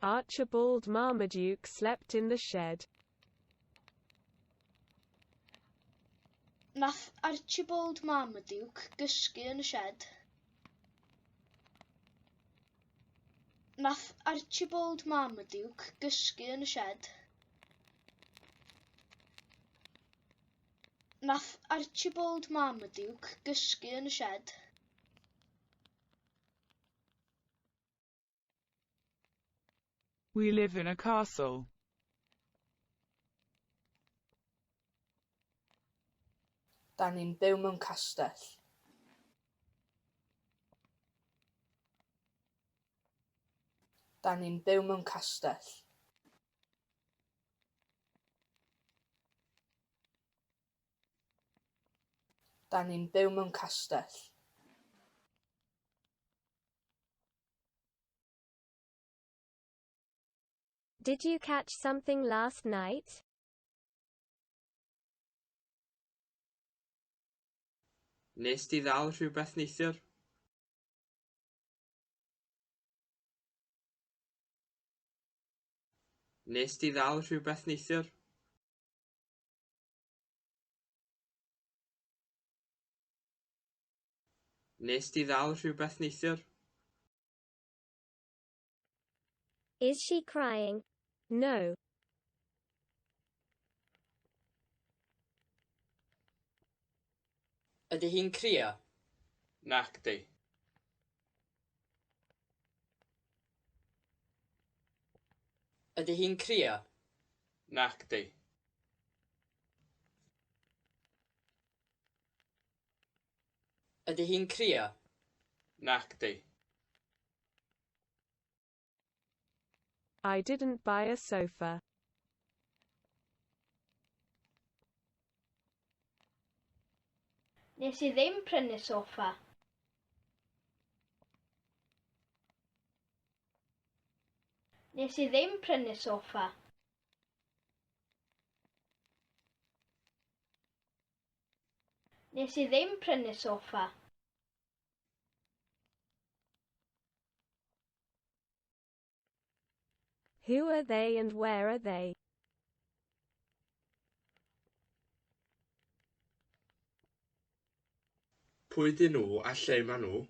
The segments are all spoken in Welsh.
Archibald Marmaduke slept in the shed. Nath Archibald Marmaduke gysgu yn y sied. Nath Archibald Marmaduke gysgu yn y sied. Nath Archibald Marmaduke gysgu yn y sied. We live in a castle. Da ni'n byw mewn castell. Da ni'n byw mewn castell. Da ni'n byw mewn castell. Did you catch something last night? Nes di ddal rhywbeth neithiwr? Nes di ddal rhywbeth neithiwr? Nes di ddal rhywbeth neithiwr? Is she crying? No. Ydy hi'n crio? Nacdi. Ydy hi'n crio? Nacdi. Ydy hi'n crio? Nacdi. I didn't buy a sofa. Nes i ddim prynu soffa. Nes i ddim prynu soffa. Nes i ddim prynu soffa. Who are they and where are they? Pwy dyn nhw a lle maen nhw?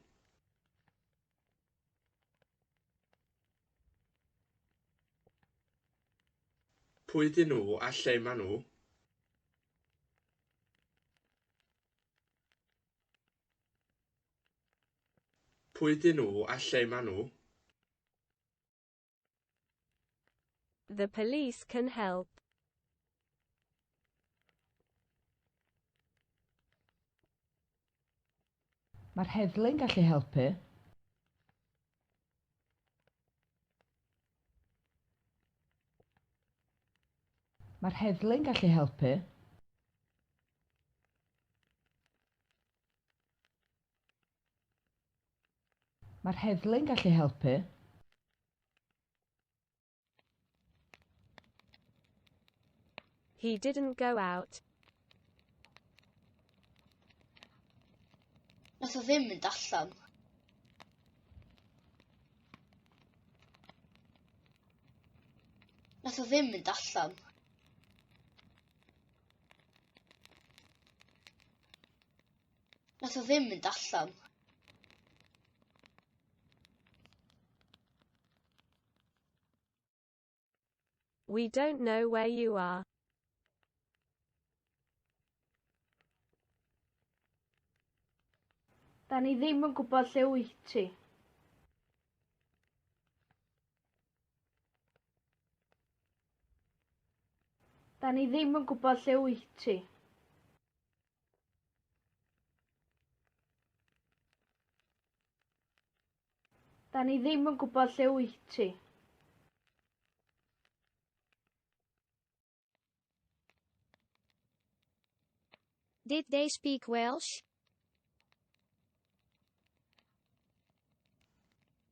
Pwy dyn nhw a lle maen nhw? Pwy dyn nhw a lle maen nhw? The police can help. Mae'r heddlu'n gallu helpu. Mae'r heddlu'n gallu helpu. Mae'r heddlu'n gallu helpu. He didn't go out. Nath o ddim mynd allan. Nath o ddim mynd allan. Nath o ddim mynd allan. We don't know where you are. Da ni ddim yn gwybod lle wyt ti. Da ni ddim yn gwybod lle wyt ti. Da ni ddim yn gwybod lle wyt ti. Did they speak Welsh?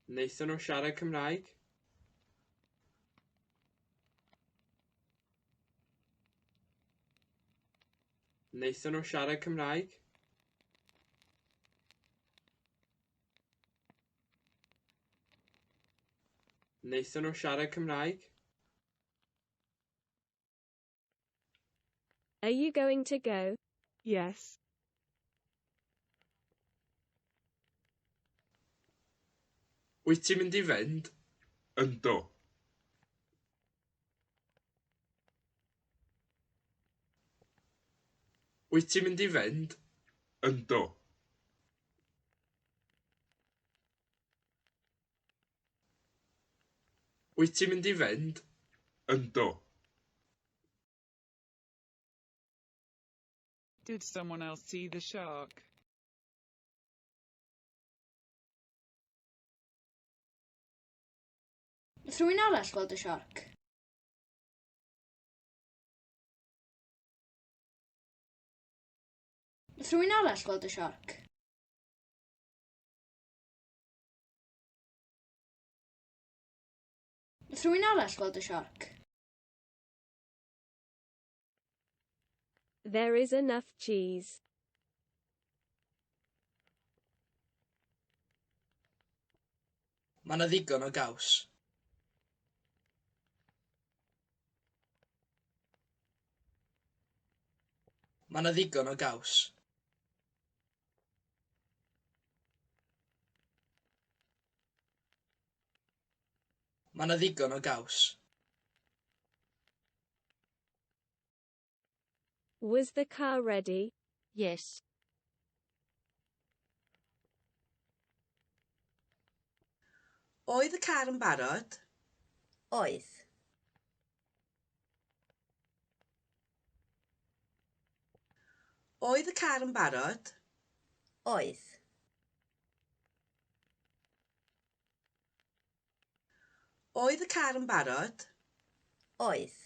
Wnaethon nhw siarad Cymraeg? Wnaethon nhw siarad Cymraeg? Wnaethon nhw siarad Cymraeg? Are you going to go? Yes. Wyt ti'n mynd i fynd? Yndw. Wyt ti'n mynd i fynd? Yndw. Wyt ti'n mynd i fynd? Yndw. Did someone else see the shark? Nath rhywun arall gweld y siarc? Nath rhywun arall gweld y siarc? Nath rhywun arall gweld y siarc? There is enough cheese. Mae 'na ddigon o gaws. Mae 'na ddigon o gaws. Mae 'na ddigon o gaws. Was the car ready? Yes. Oedd y car yn barod? Oedd. Oedd y car yn barod? Oedd. Oedd y car yn barod? Oedd.